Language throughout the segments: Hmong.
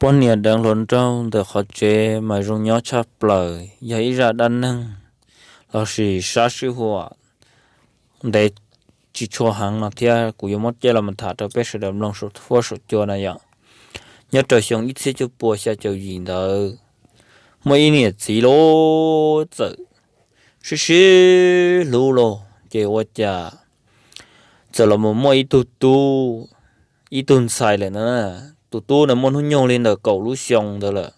Poj niam deev hluas nraug ntawm qhov tsev mas zoo nyob tshaj plaws, yog ib zaj dab neeg lossis sab sij huam ntev tsis tshua heev no thiab kuv yuav muab coj los tham rau peb sawv daws mloog saum huab saum cua na yom. Nyob rau xyoo ib txhiab cuaj pua xya caum yim ntawd, muaj ib niam txiv lub txawm sib sib hlub los ces ua cas txawm los mus muaj ib tug tub, ib tug ntxhais lawm na. Tus tub na muaj hnub nyoog li ntawm kaum lub xyoo ntawd lawm,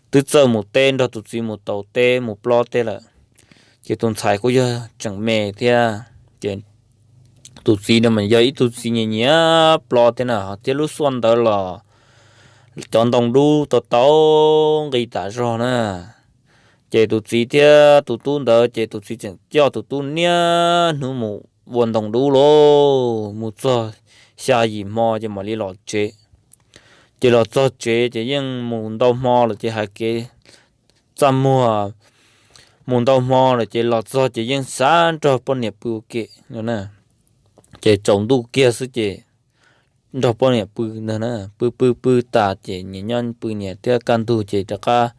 twb txawj mus teb, nrog tus txiv mus taus teb mus plob teb lawm. Ces tus ntxhais kuj yog tseem me thiab, ces tus txiv no mas yog ib tug txiv nyiam nyiam plob thiab na, thiab lub xuaj ntawd los cov ntoo dub tau tau nqi tas zog na. Ces tus txiv thiab tus tub ntawd ces tus txiv tseem coj tus tub niaj hnub mus ua ntoo dub lauj, mus txog xya yim hmo ces mam li los tsev. Ces los txog tsev ces yeej mus ntau hmo lawm ces hais kev txaj muag, mus ntau hmo lawm ces los txog ces yeej xav nrog poj niam pw ua ke no na. Ces tsaus ntuj kiag xwb ces nrog poj niam pw ntag na, pw pw pw tas ces nyias nyob pw nyias thiab kaj ntug ces rov qab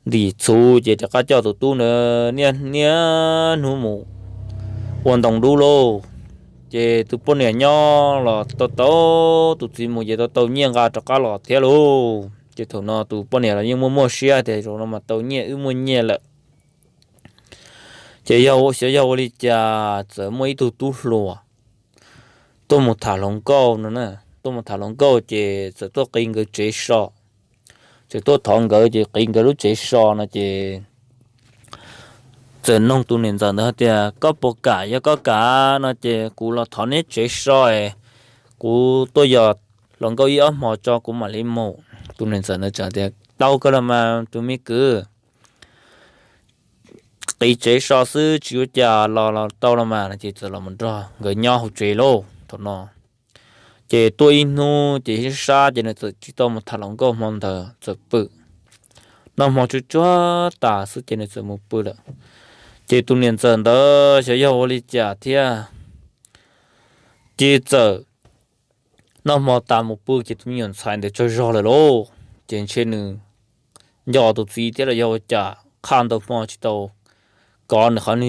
ntim txhuv ces rov qab coj tus tub ntawd niaj niaj hnub mus ua ntoo dub lauj. Ces tus poj niam nyob los tau tau, tus txiv mus ces tau tau nyiaj nqa rov qab los thiab lauj. Ces thaum no tus poj niam los yeej muaj muaj siab tias zaum no mas tau nyiaj wb muaj nyiaj lawm. Ces yog xyov yog ua li cas txawm muaj ib tug tub hluas tuaj mus tham hluas nkauj no na, tuaj mus tham hluas nkauj ces txawm tuaj qiv nkawd tsev so, txawm tuaj thov nkawd ces qiv nkawd lub tsev so no ces txawm noog tus niam ntxawm ntawd tias koj puas kam, yog koj kam no ces kuv los thov neb tsev so es kuv tuaj yos hluas nkauj ib ob hmo tso kuv mam li mus. Tus niam ntxawm ntawd txawm tias tau kawg los mas tus me kwv, qiv tsev so xwb tsis ua cas los los tau los mas no ces txawm los nrog nkawd nyob hauv tsev lauj. Thaum no ces tuaj ib hnub ces sab sab ces nws txawm tsis tau mus tham hluas nkauj hmo ntawd txawm pw. Noj hmo tsuag tsuag tas xwb ces nws txawm mus pw lawm. Ces tus niam ntxawm ntawd xyov yog ua li cas thiab ces txawm noj hmo tas mus pw ces tus me nyuam ntxhais ntawd tsaug zog lawm lauj. Ces ntshe nws nco tus txiv thiab los yog ua cas qhaj ntau hmo tsis tau kov nws qhov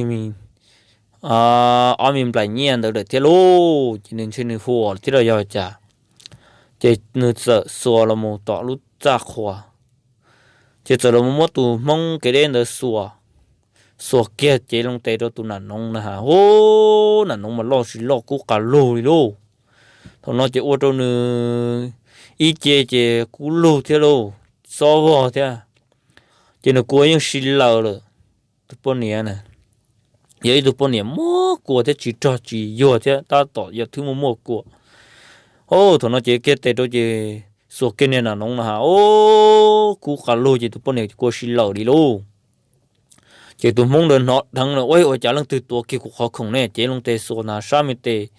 ob me nplaim nyiaj ntawd lawm thiab lauj. Ces nws ntshe nws huam thiab los yog cas, ces nws txawm xuas los mus tom lub txaj qhua, ces txawm los muab tus hmoob kev deb ntawd xuas, xuas kiag cev loo tes rau tus nam noov na ha, hu, nam noov mas loj tsis loj kub qas lug li lauj. Thaum no ces ua rau nws ib ce ces kub lug thiab lauj, xob vog thiab, ces nws kua yeej si laws lawm. Tus poj niam na yog ib tug poj niam muaj kua thiab tsis rog tsis yuag thiab tab tom yog thwb muaj muaj kua. Thaum no ces kiag tes rau ces xuas kiag niag nam noov no ha, hu, kub qas lug ces tus poj niam kua si laws li lauj. Ces tus hmoob ntawd hnov dheev lawm, ua cas leej twg tuav kiag kuv qhov khoom ne, cev loo tes xuas na sab me tes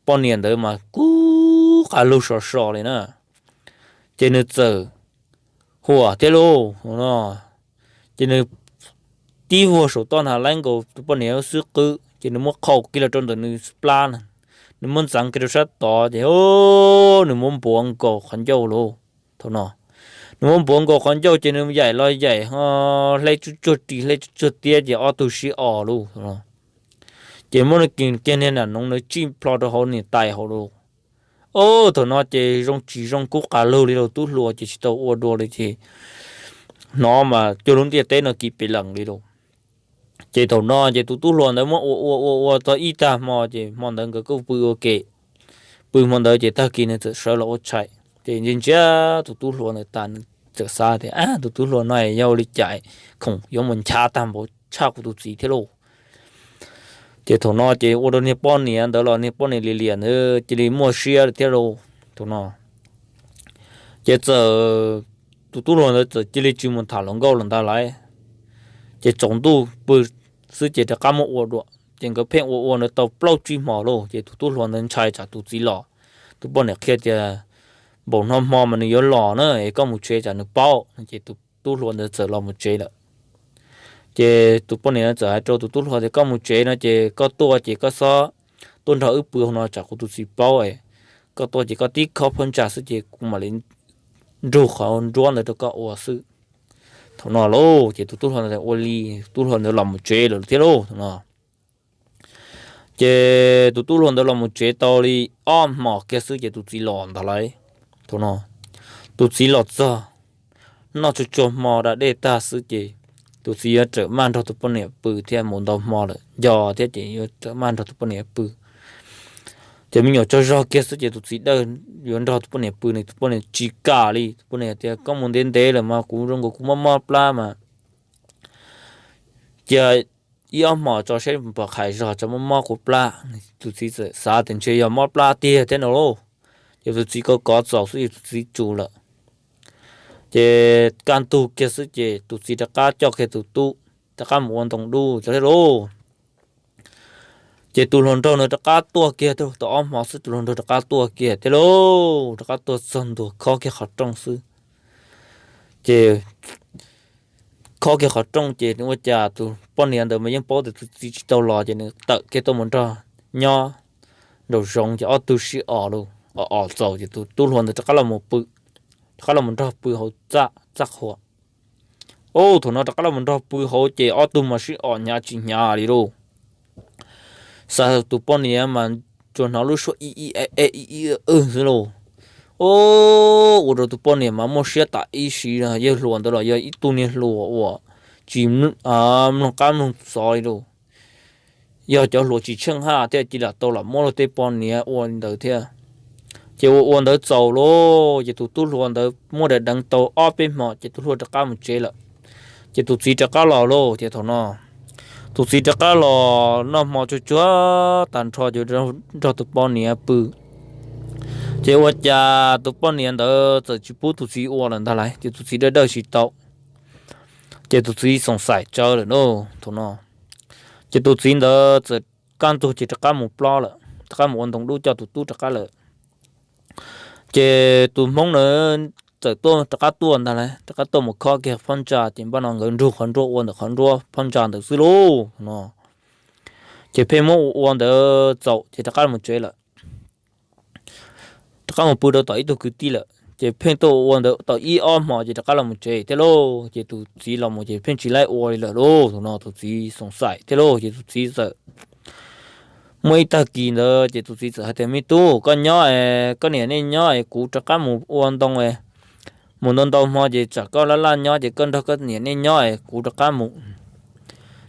poj niam ntawd mas kub qas lug sov so li na. Ces nws txawm huam thiab lauj no, ces nws tib vuag saum toj na laib nkaus tus poj niam xwb qwb ces nws muab qhau kiag los rau ntawm nws plab na, nws muab ntxeev kiag rau sab tod ces nws muab npuav nkaus qhov ncauj lauj. Thaum no nws muab npuav nkaus qhov ncauj ces nws yaim los yaim ho hle tsuj tsuag ris hle tsuj tsuag tiab ces ob tug sib os lauj. Ces muab kiag niag nam noov ntawd tsij plho rau hauv niam tais hauv lauj. Thaum no ces zoo tsis zoo kub qas lug li lauj, tub hluas ces tsis tau ua dua li ces hnov mas cuag lub ntiaj teb no kiv pes lees li lauj. Ces thaum no ces tus tub hluas ntawd muab ua ua ua ua txog ib tag hmo ces hmo ntawd nkawd kuj pw ua ke. Pw hmo ntawd ces tag kis nws txawm sawv los ua tshais ces ntsia ntsia tus tub hluas ntawd tas nws txawm xav tias, ab, tus tub hluas no yog ua li cas khoom yuav mus nchav tag npaum tshaj kuv tus txiv thiab lauj. Ces thaum no ces ua rau niag poj niam ntawd los niag poj niam liam liam ntawd cia li muaj siab thiab lauj. Thaum no ces txawm, tus tub hluas ntawd txawm cia li tsis mus tham hluas nkauj lawm ntag lauj. Ces tsaus ntuj pw xwb ces rov qab muab ua dua, ces nkawd pheej ua ua ntawd tau plaub tsib hmo lauj. Ces tus tub hluas ntawd ntshai tsam tus txiv los, tus poj niam qhia tias npaum no hmo mas nws yuav los na es koj mus tsev tsam nws paub no ces tus tub hluas ntawd txawm los mus tsev lawm. Ces tus poj niam txawm hais rau tus tub hluas tias koj mus tsev no ces koj tuaj ces koj xob tuaj nrog wb pw hauv no tsam kuv tus txiv paub es, koj tuaj ces koj tib khob phab ntsa xwb ces kuv mam li nrug qhov nruab ntawd rau koj ua xwb. Thaum no lauj ces tus tub hluas ntawd ua li, tub hluas ntawd los mus tsev lawm thiab lauj no. Ces tus tub hluas ntawd los mus tsev tau li ob hmos kiag xwb ces tus txiv los ntag lauj. Thaum no tus txiv los txog, noj tsuag tsuag hmo da dej tag xwb ces tus txiv yuav rawm maj nrog tus poj niam pw thiab, mus ntau hmo lawm nco thiab ces yuav rawm maj nrog tus poj niam pw. Ces me nyuam tsaug zog kiag xwb ces tus txiv dawj yuav nrog tus poj niam pw, nws tus poj niam tsis kam li. Tus poj niam tias, koj mus ntev ntev lawm mas kuv zoo nkaus kuv mob mob plab mas cia ib ob hmos tso seb puas qhais zog tso mob mob kuv plab. Tus txiv txawm xav tias ntshe yog mob plab tiag thiab no lauj. Ces tus txiv kov kov txaus xwb ces tus txiv tsum lawm. Ces kaj ntug kiag xwb ces tus txiv rov qab coj kiag tus tub rov qab mus ua ntoo dub thiab lauj. Ces tus hluas nraug ntawd rov qab tuaj kiag, tau ob hmo xwb tus hluas nraug rov qab tuaj kiag thiab lauj. Rov qab tuaj txog ntua khob kiag qhov rooj xwb ces khob kiag qhov rooj ces ua cas tus poj niam ntawd mas yeej paub tias tus txiv tsis tau los ces nws tawm kiag tuaj mus nrog nyob nraum zoov ces ob tug sib os lauj. Os os txaus ces tus tub hluas ntawd rov qab los mus pw, rov qab los mus nrog pw hauv txaj qhua. Ub, thaum no rov qab los mus nrog pw hauv ces ob tug mas sib os hnyav tsis hnyav li lauj. Xav tus poj niam mas tsuas hnov lub suab i i e e i i w xwb lauj. Ub, ua rau tus poj niam mas muaj siab tas ib sim. Yawg hluas ntawd los yog ib tug niag hluas uas tsis mloog qab mloog xov li lauj. Yog cov hluas tsis tsheej haj thiaj cia li tau los muab luag tej poj niam ua li ntawd thiab. Ces ua ua ntawd txaus lauj ces tus tub hluas ntawd muab daim deev tau ob peb hmo ces tus hluas rov qab mus tsev lawm. Ces tus txiv rov qab los lauj ces thaum no tus txiv rov qab los noj hmo tsuag tsuag tag nrho ces nrog tus poj niam pw. Ces ua cas tus poj niam ntawd txawm tsis pub tus txiv ua lawm ntag lauj, ces tus txiv dawj dawj tsis tau. Ces tus txiv xoom xaim tsawv lawm lauj thaum no. Ces tus txiv ntawd txawm kaj ntug ces rov qab mus plob lawm, rov qab mus ua ntoo dub coj tus tub rov qab lawm. Ces tus hmoob na txawm tuaj rov qab tuaj ntag lauj, rov qab tuaj mus khob kiag phab ntsa ces npaj no nkawd nrug qhov nruab ua ntawm qhov nruab phab ntsa ntawd xwb lauj no. Ces pheej muab ua ua ntawd txaus ces rov qab mus tsev lawm. Rov qab mus pw rau tom ib tug kwv tij lawm ces pheej tuaj ua ntawd tau ib ob hmo ces rov qab los mus tsev thiab lauj. Ces tus txiv los mus ces pheej tsis laib ua li lawm lauj. Thaum no tus txiv xoom xaim thiab lauj, ces tus txiv txawm muaj ib tag kis ntawd ces tus txiv txawm hais tias, me tub, koj nyob es koj niam nej nyob es kuv rov qab mus ua ntoo es mus ntau ntau hmo ces tsam koj laj laj nyob ces koj nrog koj niam nej nyob es kuv rov qab mus.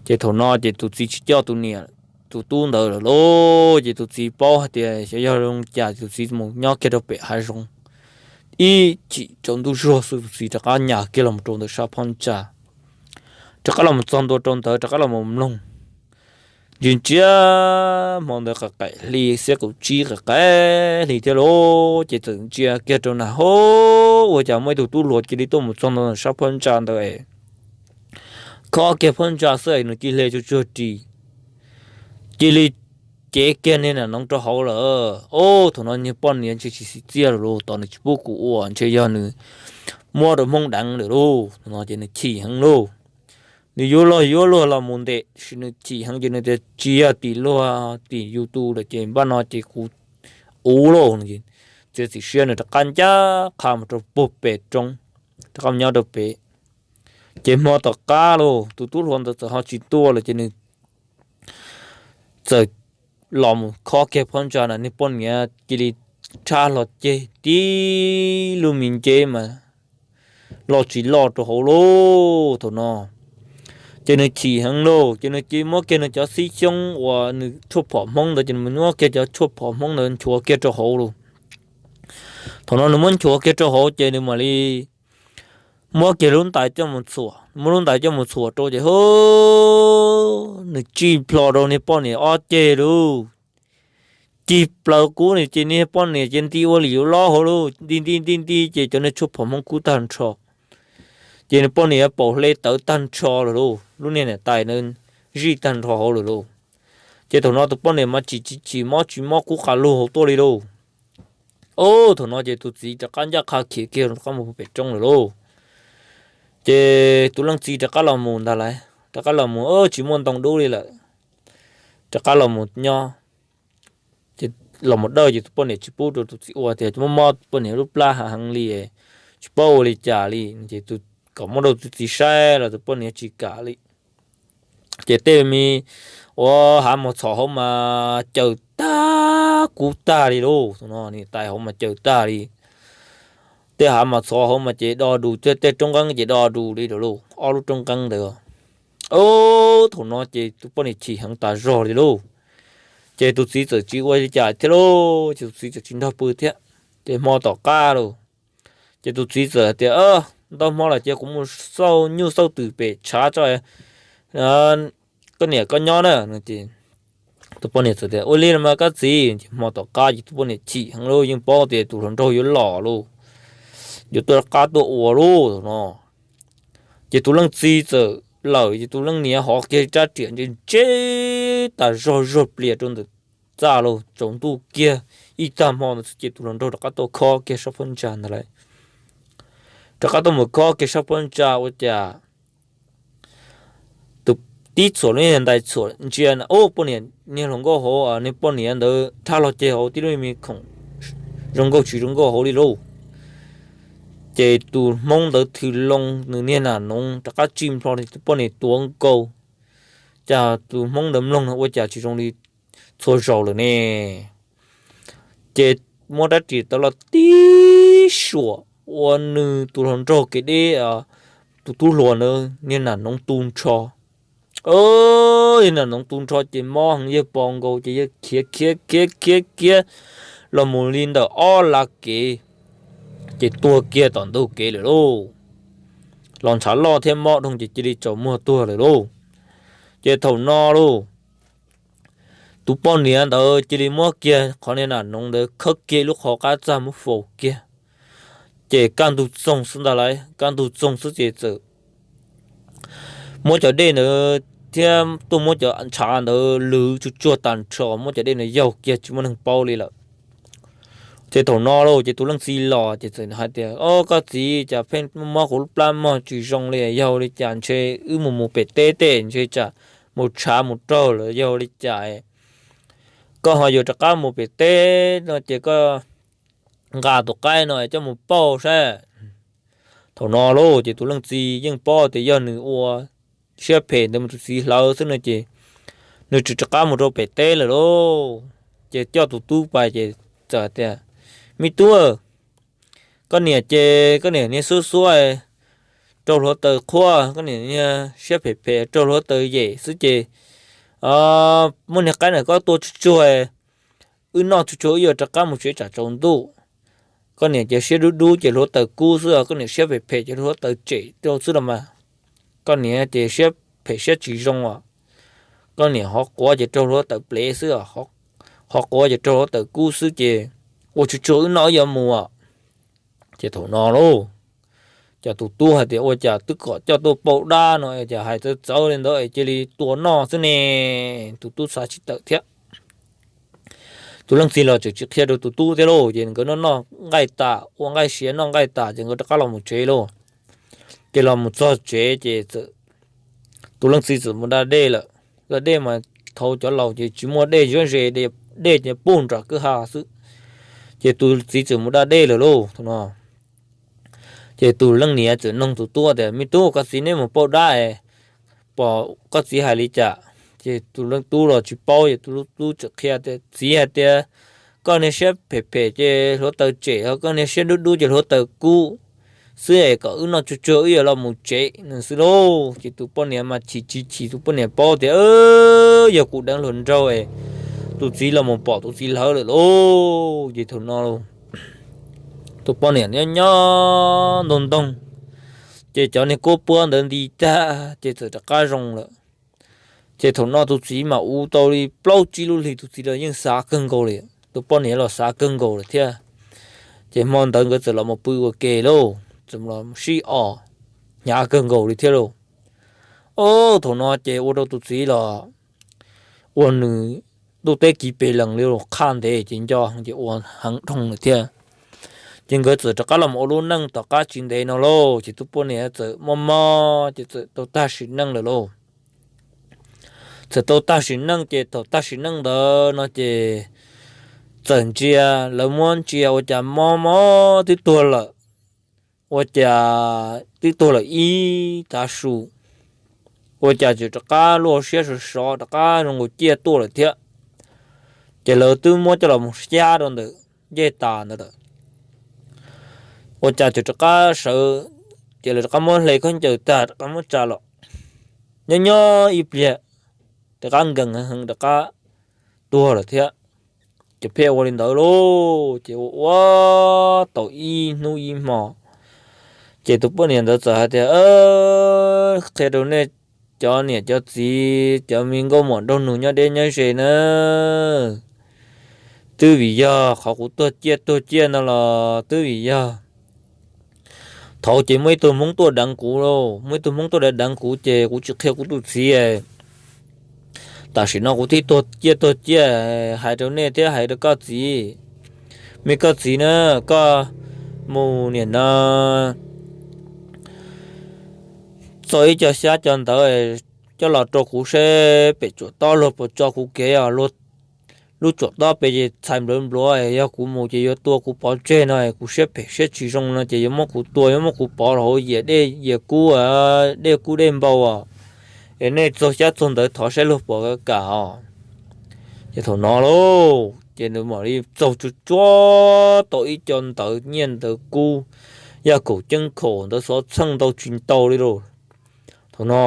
Ces thaum no ces tus txiv tsis coj tus niam tus tub ntawd lawm lauj. Ces tus txiv paub hais tias xyov yog zoo cas tus txiv mus nyob kiag rau pem hav zoov, ib chim tsaus ntuj zuag xwb tus txiv rov qab nyas kiag los rau ntawm sab phab ntsa, rov qab los txog ntua rau ntawd rov qab los mloog. Ntsia ntsia hmo ntawd qaim qaim hli, xiab kaum tsib qaim qaim hli thiab lauj. Ces txawm ntsia kiag rau na, hov, ua cas muaj ib tug tub hluas cia li tuaj mus txog ntua sab phab ntsa ntawd es khob kiag phab ntsa xwb es nws cia li hle tsuag tsuag ris, cia li cev kiag niag nam noov rau hauv lawm. Ob, thaum no niag poj niam ntshe tsis xim txiaj lawm lauj, tos nws tsis pub kuv ua ntshe yog nws muab rau hmoob deev lawm lauj. Thaum no ces nws chim heev lauj. Nws yuav luag yuav luag los mus ntes, tab sis nws chim heev ces nws tias tsis yog tim luag tim yus tus lawm ces npaj no ces kuv ua lauj. Txiav txim siab nws rov qab ncaj qha mus rau puag pem roob, rov qab mus nyob rau pem. Ces hmo tom qab lauj, tus tub hluas ntawd txawm ho tsis tuaj lawm ces nws txawm los mus khob kiag phab ntsa na, niag poj niam cia li rhab hlo ceg tib lub me nceb mas loj tsis loj rau hauv lauj. Thaum no ces nws chim heev lauj, ces nws cia li muab kiag nws cov xib xyoob uas nws tshuaj phom hmoob ntawd, ces nws muab kiag cov tshuaj phom hmoob ntawd nchuav kiag rau hauv lauj. Thaum no nws muab nchuav kiag rau hauv ces nws mam li muab kiag lub ntais coj mus txhuam, muab lub ntais coj mus txhuam rau ces hov, nws cig plho rau niag poj niam ob ceg lauj. Cig plaws kub nws ces niag poj niam ces nti ua li yuav lob hauv lauj, nti nti nti nti ces cov niag tshuaj phom hmoob kub tag nrho. Ces niag poj niam paum hle tawv tag nrho lawm lauj, lub niag niam tais ntawd zij tag nrho hauv lawm lauj. Ces thaum no tus poj niam mas chim chim chim, mob tsis mob kub qas lug hauv tuaj li lauj. Ob, thaum no ces tus txiv rov qab ncaj qha khiav kiag rov qab mus pem roob lawm lauj. Ces tus leej txiv rov qab los mus ntag lauj, rov qab los mus tsis muaj ntoo dub li lawm, rov qab los mus nyob. Ces los mus dawj ces tus poj niam tsis pub rau tus txiv ua tias mob mob poj niam lub plab heev li, paub ua li cas li. Ces kom muab rau tus txiv saib los tus poj niam tsis kam li. Ces tej me ua hav mos txhov hauv mas caws tag kub tag li lauj. Tus no niam tais hauv mas caws tag li. Tej hav mos txhov hauv mas ces do dus, tej roob nqeeb ces do dus li lauj, ob lub roob nqeeb ntawd. Thaum no ces tus poj niam chim heev tas zog li lauj. Ces tus txiv txawm tsis ua li cas thiab lauj, ces tus txiv txawm tsis nrog pw thiab. Ces hmo tom qab lauj, ces tus txiv txawm tias, ntau hmo lawm ces kuv mus xauj nyuj xauj twm pem tshav tso, koj niam koj nyob na. Tus poj niam txawm tias, ua li los mas koj txiv. Ces hmo tom qab ces tus poj niam chim heev lauj, yeej paub tias tus hluas nraug yuav los lauj, yuav tuaj rov qab tuaj ua lauj no. Ces tus leej txiv txawm lawm, ces tus leej niam hov kiag rab riam ntse ntse tas zog zog plias rau ntawm txaj lauj, tsaus ntuj kiag ib tag hmo ntawd ces tus hluas nraug rov qab tuaj khob kiag sab phab ntsa ntawd lawm. Rov qab tuaj mus khob kiag sab phab ntsa ua cas tus tib txhuam lub ntais txhuam ntsia, ub, poj niam niag hluas nkauj hauv, niag poj niam ntawd thab log ceg hauv tib lub me khoom zoo nkauj tsis zoo nkauj hauv li lauj. Ces tus hmoob ntawd thws loo nws niag nam noov rov qab tsim nplho tus poj niam tuav nkaus. Cas tus hmoob ntawd mloog no ua cas tsis zoo li txhua zaus lawm ne. Ces muab rab riam tawv los tib suam ua nws tus hluas nraug kev deb, tus tub hluas ntawd niag nam noov tu nrho. Niag nam noov tu nrho ces mob heev, yawg pom nkaus ces yawg khiav khiav khiav khiav khiav los mus li ntawm ob lav kev, ces tuag kiag tom ntug kev lawm lauj. Los ntshav loj thiab mob dhau ces cia li tsaus muag tuag lawm lauj. Ces thaum no lauj, tus poj niam ntawd cia li muab kiag qhov niag nam noov ntawd khawb kiag lub qhov qab txaj muab faus kiag. Ces kaj ntug txoog xwb ntag lauj, kaj ntug txoog xwb ces txawm muab cov dej ntawd thiab tuaj muab cov ntshav ntawd lwv tsuag tsuag tag nrho, muab cov dej ntawd yaug kiag tsis muaj neeg paub li lawm. Ces thaum no lauj, ces tus leej txiv los ces txawm hais tias, o, koj txiv, cas pheej mob kuv lub plab mog, tsis zoo li, yog li cas ntshe wb mus mus pem teb tej ntshe tsam mus tshav mus raug lawm, yog li cas koj ho yuav rov qab mus pem teb no ces koj nqa tus qaib no coj mus pauj saib. Thaum no lauj, ces tus leej txiv yeej paub tias yog nws ua siab phem ntawd mus tus txiv hlawv xwb no ces nws tsis rov qab mus rau pem teb lawm lauj. Ces coj tus tub pais ces txawm tias, me tub, koj niam ces koj niam niag xuab xuab raug hluav taws qhuav, koj niam niag siab phem phem raug hluav taws yem xwb ces muab niag qaib ntawm koj tua tsuag tsuag, wb noj tsuag tsuag wb yuav rov qab mus tsev tsam tsaus ntuj. Koj niam ces siab dub dub ces hluav taws kub xwb os, koj niam siab phem phem ces hluav taws tsem rau xwb los mas. Koj niam ces siab phem siab tsis zoo os, koj niam hov quav ces raug hluav taws plev xwb os, hov quav ces raug hluav taws kub xwb ces ua tsuag tsuag wb noj wb yuav mus os. Ces thaum no lauj, ces tus tub hais tias ua cas twb kom coj tuaj pauj dab no es cas hais txawv txawv li ntawd es cia li tua noj xwb ne. Tus tub xav tsis tawm thiab. Tus leej txiv los tseem tsis qhia rau tus tub thiab lauj, ces nkawd noj noj nqaij tas, ua nqaij siav noj nqaij tas ces nkawd rov qab los mus tsev lauj. Ces los mus txog tsev ces tus leej txiv txawm mus da dej lawm. Da dej mas thaum cov laus ces tsis muaj dej zuab ze, dej ces pub nram kwj ha xwb. Ces tus txiv txawm mus da dej lawm lauj. Thaum no ces tus leej niam txawm nug tus tub tias, me tub, koj txiv neb mus pauj dab es pom koj txiv hais li cas? Ces tus leej tub los tsis paub, ces tus tub txawm qhia tias, txiv hais tias koj niag siab phem phem ces hluav taws tsem, ho koj niag siab dub dub ces hluav taws kub xwb es kom wb noj tsuag tsuag wb yuav los mus tsev no xwb lauj. Ces tus poj niam mas chim tsis chim, tus poj niam paub tias yog kuv deev hluas nraug es tus txiv los mus pom tus txiv hlawv lawm lauj. Ces thaum no tus poj niam nyob nyob ntoog ntoog, ces cov niag kuab puab ntawd nti tag ces txawm rov qab zoo lawm. Ces thaum no tus txiv mas ua tau li plaub tsib lub hlis tus txiv los yeej xav kawg nkaus li, tus poj niam los xav kawg nkaus lawm thiab. Ces hmo ntawd nkawd txawm los mus pw ua ke lauj, txawm los sib os hnyav kawg nkaus li thiab lauj. Ob, thaum no ces ua rau tus txiv los ua nws ntuj teb kiv pes lees li los qhaj ntev ces nco ces ua heev dhau lawm thiab. Ces nkawd txawm rov qab los ua lub neej tom qab tsis ntev no lauj, ces tus poj niam txawm mob mob ces txawm tau tag sim neej lawm lauj. Txawm tau tag sim neej ces thaum tag sim neej ntawd no ces txawm ntsia, lawv muab ntsia ua cas mob mob twb tuag lawm. ua cas twb tuag lawm ib tav su, ua cas tseem rov qab luaj siab sov sov rov qab zoo nkaus ciaj tuaj lawm thiab. Ces lawv twb muab coj los mus xyab rau ntawm ncej tas ntawd lawm, ua cas tseem rov qab sawv, ces lawv rov qab muab hle khaub ncaws tag rov qab muab tsa los, nyob nyob ib pliag rov qab nkees heev rov qab tuag lawm thiab. Ces pheej ua li ntawd lauj, ces ua ua tau ib hnub ib hmo, ces tus poj niam ntawd txawm hais tias, Qhia rau nej cov niam cov txiv, cov me nkauj muam nraug nus nyob deb nyob ze na, twb vim yog qhov kuv tuag ciaj tuag ciaj no los twb vim yog thaum ces muaj ib tug hmoob tuaj deev kuv lauj, muaj ib tug hmoob tuaj deev deev kuv ces kuv tsis qhia kuv tus txiv. Tam sim no kuv thiaj tuag ciaj tuag ciaj, hais rau nej thiab hais rau koj txiv, me koj txiv na, koj mus niam no txo ib co xyab co ntawv coj los rau kuv seb pem tsuam tob luag puas tso kuv kev os. Lub tsuam tob pem ces txhais npluav npluav, yog kuv mus ces yuav tua kuv pov tseg no, kuv siab phem siab tsis zoo no ces yuav muab kuv tua, yuav muab kuv pov rau hauv yias dej yias kub, dej kub dej npau os. Es nej txog xyab txog ntawv thov saib luag puas kam os. Ces thaum no lauj, ces nws mam li txaug tsuag tsuag tau ib co ntawv nyiaj ntawv kub, yog kaum ceeb khaum ntawv xov txheej ntau tsis ntau li lauj. Thaum no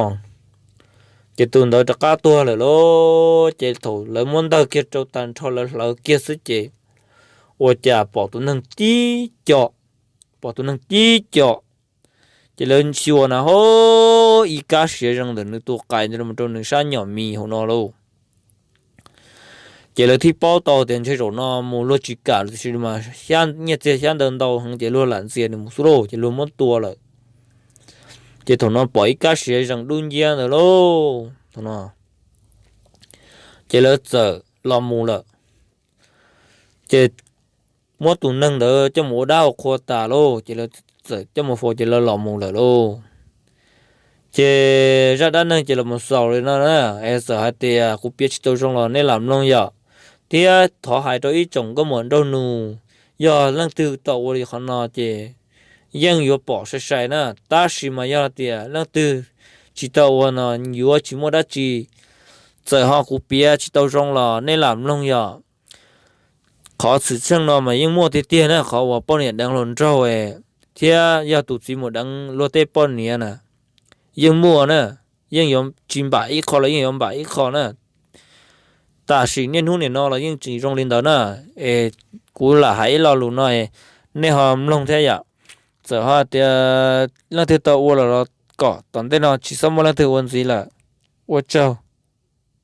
ces tus ntawd rov qab tuag lawm lauj. Ces thaum lawv muab ntawg kiag rau tag nrho lawv hlawv kiag xwb ces ua cas pom tus neeg tib co, pom tus neeg tib co. Ces lawv xyuas na ho ib kab siav zoo ntawm nws tus qais ntawd los rau nws sab nyom mis hauv no lauj. Ces lawv thiaj paub tau tias ntshe zaum no mus luag tsis kam lawm tiam sis mas nyiaj txiag xyab ntawv ntau heev ces luag lam ntxias nws mus xwb lauj, ces luag muab tua lawm. Ces thaum no pom ib kab siav zees dub nciab ntawd lauj, thaum no ces lawv txawm los mus lawm. Ces muab tus neeg ntawd coj mus ua dab ua qhua tas lauj, ces lawv txawm coj mus faus ces lawv los mus lawm lauj. Ces zaj dab neeg ces los mus xaus li no na, es txawm hais tias kuv piav tsis tau zoo los nej lam mloog yom. Thiab thov hais rau ib tsoom nkauj muam nraug nus, yog leej twg tau ua li qhov no ces yeej yuav pom sai sai na, tab sis mas yog tias leej twg tsis tau ua no yuav tsis muaj dab tsi. Txawm ho kuv piav tsis tau zoo los nej lam mloog yom. Qhov xwm txheej no mas yeej muaj tiag tiag na, qhov uas poj niam deev hluas nraug thiab yog tus txiv mus deev luag tej poj niam na, yeej muaj na, yeej yuav tsis npam ib qho los yeej yuav npam ib qho na. Tam sim niaj hnub nim no los yeej tseem zoo li ntawd na. Es kuv lam hais ib lo lus no, nej ho mloog thiab yom. Txawm ho tias leej twg tau ua lawm los kom tom ntej no tsis txhob muaj leej twg ua ntxiv lawm. Ua tsaug.